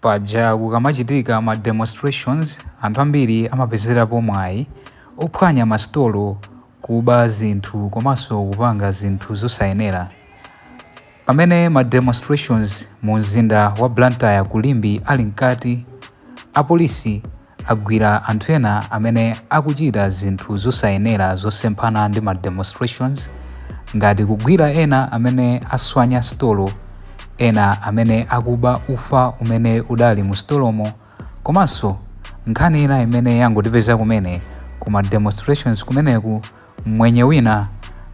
Paja kukamachitika ma demonstrations anthu ambiri amapezerapo mwayi ophwanya masitolo, kuba zinthu komanso kupanga zinthu zosayenera. Pamene ma demonstrations mu mzinda wa Blantyre ku Limbe ali mkati, apolisi agwira anthu ena amene akuchita zinthu zosayenera zosemphana ndi ma demonstrations ngati kugwira ena amene aswanya sitolo, ena amene akuba ufa umene udali mu sitolomo komanso nkhani ina imene yangotipeza kumene ku ma demonstrations kumeneku mmwenye wina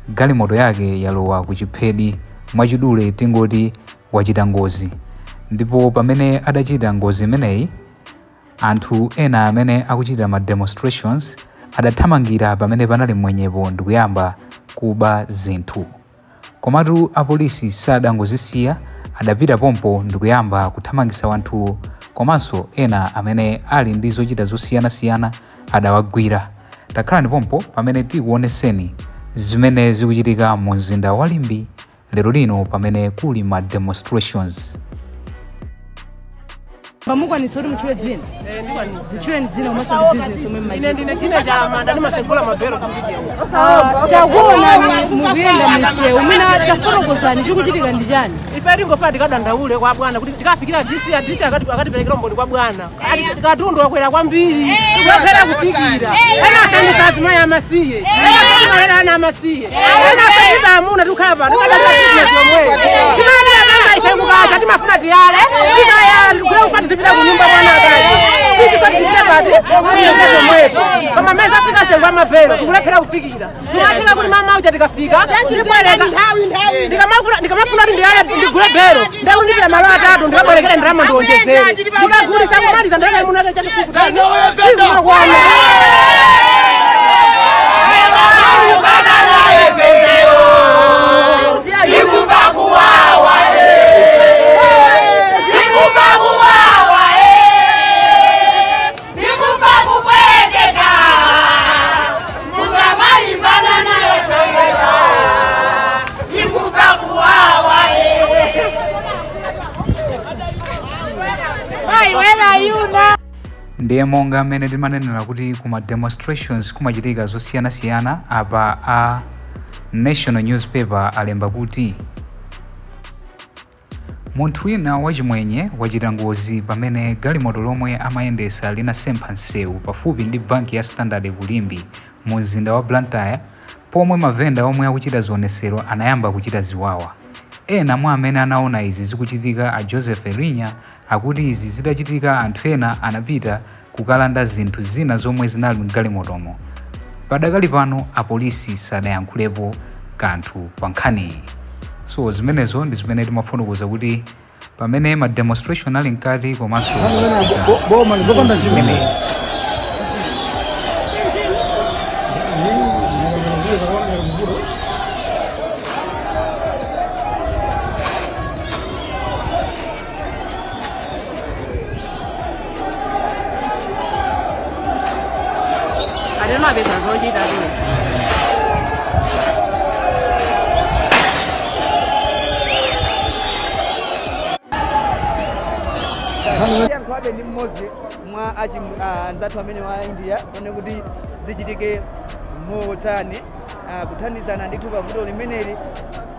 galimoto yake yalowa ku chiphedi, mwachidule tingoti wachita ngozi ndipo pamene adachita ngozi imeneyi anthu ena amene akuchita ma demonstrations adathamangira pamene panali mmwenyepo ndikuyamba kuba zinthu. Komatu apolisi sadangozisiya, adapita pompo ndikuyamba kuthamangitsa wanthuwo komanso ena amene ali ndi zochita zosiyanasiyana adawagwira. Takhalani pompo pamene tikuoneseni zimene zikuchitika mu mzinda wa Limbe lero lino pamene kuli ma demonstrations. Pamukwanitsa kuti mutchule dzina? Ndikwanitsa. Zitchuleni dzina komanso ndi business yomwe Ine mmachita. ndine Tina Chalamanda, ndimasegula mabhero ku studio. Takuonani mukuyenda munsewu, mwina tafotokozani chikuchitika ndi chani? Ife tingofuna tikadandaule kwa bwana kuti tikafikira DC, a DC akatiperekera umboni kwa bwana. Ati katundu wakwera kwambiri, tikulephera kufikira. Ena afendesa azimayi amasiye, ena amalera ana amasiye, ena afendesa amuna, tikukhala pano tikadalira business yomweyo. Chimene timapanga ife kukacha timafuna tiyale, tikayala tikugule ufa tizipita ku nyumba mwana akazi. Izi so tipite pati tipite pomwepo. Koma meza afika mtengo wa mabhero tikulephera kufikira. Timatheka kuti mama uja tikafika ndibwereka, ndikamafuna kuti ndiyale ndigule bhero ndakuti ndipita malo atatu ndikabwerekere ndalama ndiwonjezere, ndikagulisa kumaliza ndalama imuna chake sikutani sikumakwana. Ndiye monga mmene timanenera kuti kuma demonstrations kumachitika zosiyanasiyana, apa a National Newspaper alemba kuti munthu wina wachimwenye wachita ngozi pamene galimoto lomwe amayendesa linasempha msewu pafupi ndi banki ya Standard ku Limbe mu mzinda wa Blantyre pomwe mavenda omwe akuchita zionesero anayamba kuchita ziwawa. Ena mwa amene anaona izi zikuchitika a Joseph Erinya akuti izi zitachitika anthu ena anapita kukalanda zinthu zina zomwe zinali mgalimotomo. Padakali pano apolisi sadayankhulepo kanthu pa nkhaniyi. So zimenezo ndi zimene timafotokoza kuti pamene ma demonstration ali mkati komanso Boma ndizopanda ngozi imeneyi. Atimapeza zochita tu. Yankhulabe ndi mmodzi mwa anzathu amene wa India one kuti zichitike motani, kuthandizana ndithu pavuto limeneli.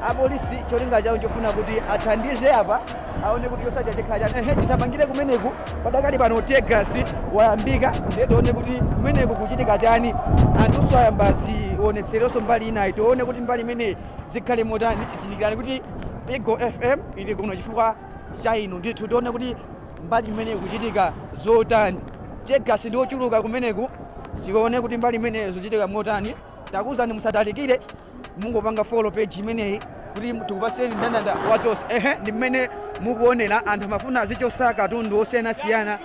Apolisi cholinga chawo chofuna kuti athandize apa aone kuti yosacha chikhala chani. Ehe, tithamangire kumeneku. Padakali pano teargas wayambika, ndiye tione kuti kumeneku kuchitika chani. Anthunso ayamba zionetseronso mbali inayi, tione kuti mbali imeneyi zikhale motani. Zindikirani kuti Eagle FM ili kuno chifukwa cha inu ndithu. Tione kuti mbali imeneyi kuchitika zotani. Teargas ndi ochuluka kumeneku, tione kuti mbali imeneyi zikuchitika motani. Takuwuzani musatalikire, mungopanga follow page imeneyi kuti tikupaseni ndandanda wa zonse. Ehe, ndi mmene mukuonera anthu amafuna azichosa katundu osiyanasiyana,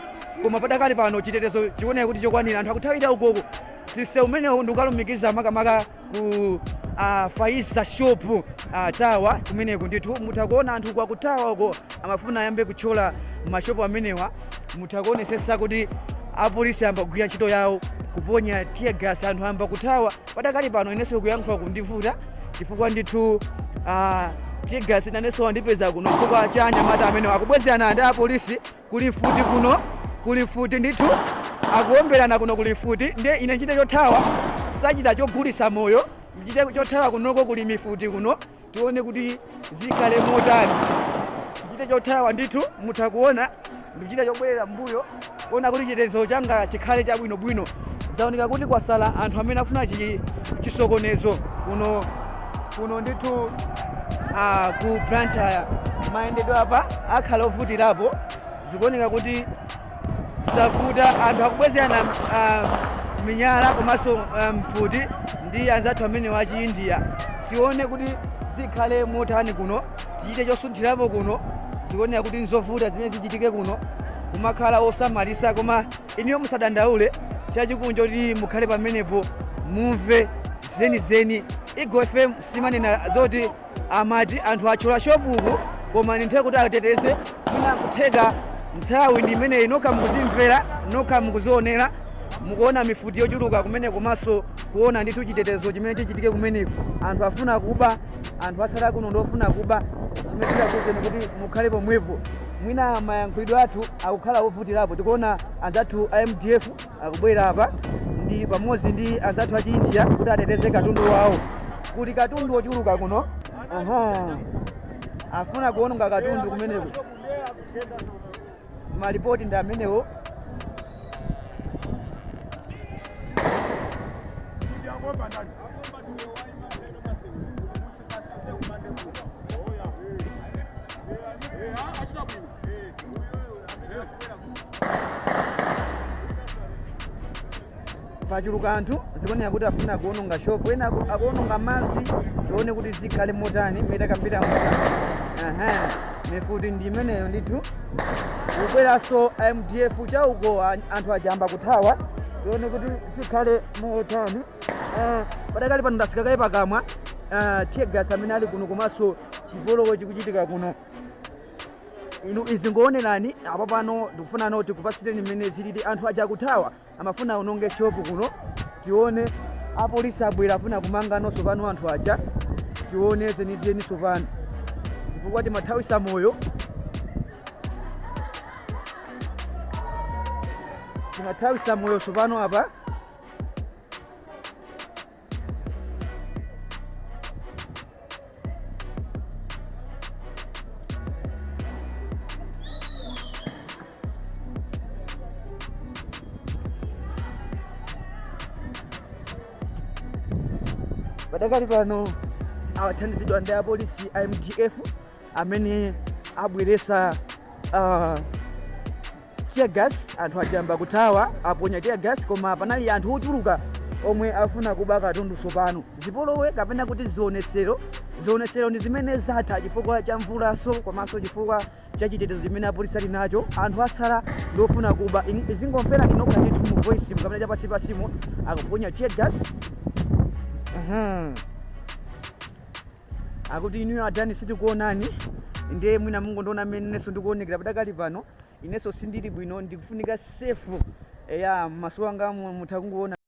koma padakali pano chitetezo chioneka kuti chokwanira. Anthu akuthawira ukoko. Msewu umenewu ndikukalumikiza makamaka ku Faiza shop tower kumeneku ndithu. Mutha kuona anthu kwakuthawa uko, amafuna ayambe kuthyola mashopu amenewa. Mutha kuonesesa kuti apolisi ayamba kugwira ntchito yawo kuponya tear gas, anthu ayamba kuthawa. Padakali pano inenso kuyankhula kundivuta chifukwa ndithu Teargas nanenso wandipeza kuno chifukwa cha anyamata amene akubwezerana ndi apolisi. Kuli futi kuno, kuli futi ndithu, akuomberana kuno, kuli futi. Ndiye ine nchite chothawa, sachita chogulitsa moyo, nchite chothawa kunoko, kuli mifuti kuno. Tione kuti zikhale motani. Nchite chothawa ndithu, mutha kuona ndichita chobwerera mbuyo kuona kuti chitetezo changa chikhale chabwinobwino. Zaoneka kuti kwasala anthu amene afuna chisokonezo kuno kuno ndithu ku Blantyre. Mayendedwe apa akhala ovutirapo, zikuoneka kuti zavuta. Anthu akubwezerana minyala komanso mfuti ndi anzathu amene wa Chiindiya. Tione kuti zikhale motani kuno, tichite chosunthirapo kuno. Zikuoneka kuti nzovuta zimene zichitike kuno, kumakhala osamalisa. Koma iniyo musadandaule, chachikunja kuti mukhale pamenepo mumve zenizeni. Eagle FM simanena zoti amati anthu athyola shopuku, koma ndinthe kuti ateteze, mwina kutheka nthawi ndi imeneyi. Nokha mukuzimvera, nokha mukuzionera, mukuona mifuti yochuluka kumene, komanso kuona ndithu chitetezo chimene chichitike kumeneko. Anthu afuna kuba, anthu asala kuno ndofuna kuba. Chimene tikakuuzeni kuti mukhale pomwepo, mwina mayankhulidwe athu akukhala ovutirapo. Tikuona anzathu a MDF akubwera apa ndi pamodzi ndi anzathu a Chiindiya kuti ateteze katundu wawo, kuti katundu wochuluka kuno. Aha, afuna kuononga katundu kumeneko. Malipoti ndi amenewo. Pachuluka anthu, zikuoneka kuti afuna kuononga shopu, ena akuononga madzi. Tione kuti zikhale motani mmene takambira muja. Aha, mifuti ndi imeneyo ndithu. Kubweranso MDF chauko, anthu ajamba kuthawa. Tione kuti zikhale motani. Padakali pano ndasika kaye pakamwa. Teargas amene ali kuno komanso chipolowe chikuchitika kuno, inu izingowonerani apo. Pano ndikufuna noti kupasireni mmene zilili. Anthu aja akuthawa, amafuna aononge shopu kuno. Tione, apolisi abwera, afuna kumanga nonso pano anthu aja. Tione zenizeni tsopano, chifukwa timathawisa moyo, timathawisa moyo tsopano apa. Padakali pano awathandizidwa ndi apolisi a MDF amene abweresa tear gas. Anthu ajamba kuthawa, aponya tear gas, koma panali anthu ochuluka omwe afuna kuba katundu. Tsopano zipolowe kapena kuti zionesero, zionesero ndi zimene zatha chifukwa cha mvulaso komanso chifukwa cha chitetezo chimene apolisi ali nacho. Anthu asala ndofuna kuba. Izingomvera inokha ndithu mu voice kapena chapasipasimo, akuponya tear gas. Akuti inuyo adani sitikuonani, ndiye mwina mungondiona mmene inenso ndikuonekera. Padakali pano inenso sindili bwino, ndikufunika safe ya maso anga, mutha kungoona.